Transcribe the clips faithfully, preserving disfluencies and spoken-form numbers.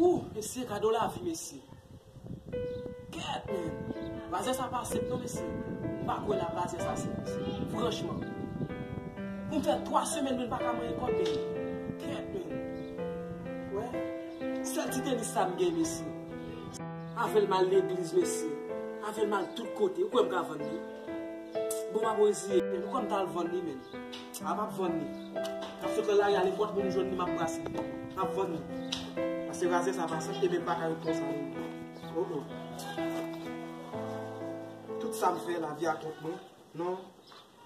Ou, mesye, gade yon lavi, mesye. Kèt, men. Razè sa pa senp non, mesye. M pa kwè la razè sa senp, mesye. Franchman. Pou m fè twa semèn, men m pa ka manyen kòb, men. Kèt, men. Wè. Sèl ti tenis sa m gen, mesye. Avè l m al legliz, mesye. Avè l m al tout kote. Ou kwè m ka vann li? Bon, m ap reziye, men. Ou kwè m t al vann li, men? A, m ap vann li. M ap sot nan lari a, nenpòt moun m jwenn li, m ap brase li. M ap vann li. Paske razè sa pa senp, e menm pa ka ret konsa non. Oh, oh. Tout sa m fè, lavi a kont mwen. Non.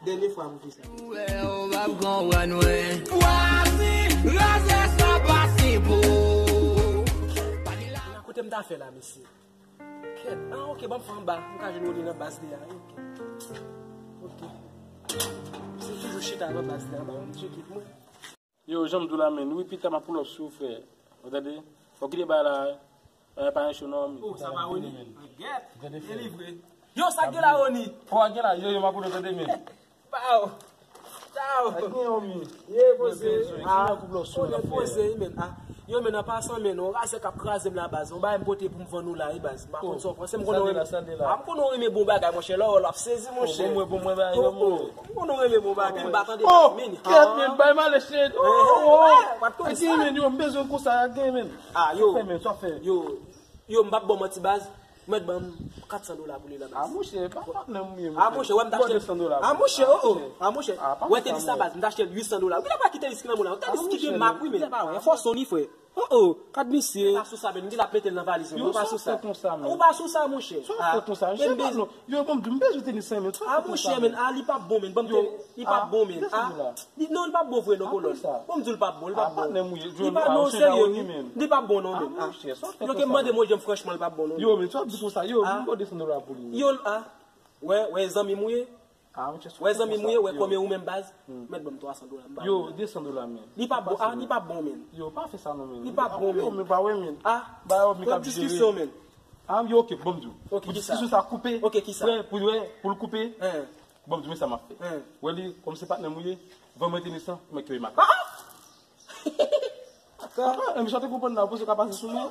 Dènye fwa m fè sa. Ou wè, ou p ap konprann mwen. Pwazi, razè sa pa senp. Kote m ta fè la, mesye? Kèt. Ah, ok, ban m fè anba. M ka jwenn Rony nan baz li a. Ok. Ok. Se toujou chita nan baz li a, ba m tcheke pou mwen. Yo, jan m di w la, men, wi, pita m ap pull up sou ou, frè. Ou tande? Fò w kite bay la, eh, pa yon cho non, men. Oh, sa pa Rony? Gèt, delivre. Yo, sa k gen la, Rony? Fò w gen la, yo, yo, m ap pull up, tande, men. Pow! Pow! Sa k gen, yo, men? Ye, poze. Ah, konnen poze, men. Ah, yo, men, an pasan, men, yon razè k ap kraze m la, baz. Yon bagay m pote pou m vann ou la, wi, baz. M pa konn sa w panse, m konnen w renmen. Ah, m konnen w renmen bon bagay, monchè. Lè w wè l, w ap sezi, monchè. Bon, mwen, bon, mwen, bagay, oh, oh. M konnen w renmen bon bagay. M pa tande, men. Oh, kèt, men, bay malè, cheri. Oh, oh, oh. Gen, men, yo, m bezwen konsa, gen, men. Ah, yo. Sa fè, men, sa fè. Yo, yo, m p ap ba w manti, baz. Ou mèt ban m kat san dola pou li la, baz. Ah, monchè, pa patnè m ye, monchè. Ah, monchè, wè m t achte l. Kat san dola. Ah, monchè, oh, oh. Ah, monchè. Wè tenis la, baz, m t achte l uit san dola. Wi, la pa ki tenis ki nan men w la. Tenis ki gen mak, wi, men. Fò Sony, frè. Oh, oh, gad misye. Ou pa sou sa, men, m di l ap mete l nan valiz mwen. Ou pa sou sa. Ou pa sou sa, monchè. Sa w fè konsa? Jen pa non. Yo, bon, m di, m bezwen tenis sa, men. Ah, monchè, men, ah, li p ap bon, men. Ban m tenis. Li p ap bon, men. Ah, li, non, li p ap bon vre, non, kolòn. Bon, m di l p ap bon, li p ap bon. Li pa, non, serye, wi. Li p ap bon, non, men. Yo ke m mande mwen, jan franchman, li p ap bon, non. Yo, men, sa w ap di konsa? Yo, m ba w de san dola pou li. Yo, ah. Wè, wè, zanmi m ou ye? Ah, monchè, wè zanmi m ou ye, wè kòman ou menm baz? Mèt ban m twa san dola, m ba ou. Yo, de san dola, men. Li pa bon, ah, li pa bon, men. Yo, pa fè sa non, men. Li pa bon, men. Yo, men pa wè, men. Ah, ba yo, men, w ap diskisyon, men. Ah, yo, ok, bon, m di w. Ok, pou diskisyon sa koupe. Ok, kisa? Pou, wè, pou l koupe. Bon, m di w, men sa m ap fè. Wè li, kòm se patnè m ou ye, vann mwen tenis lan, mwen kite w mak. Ah! Papa, men sa te konprann la, pou se ka pase sou mwen.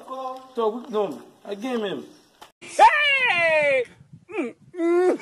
Tò, wi, non, a gen menm. Hey! Mm, mm.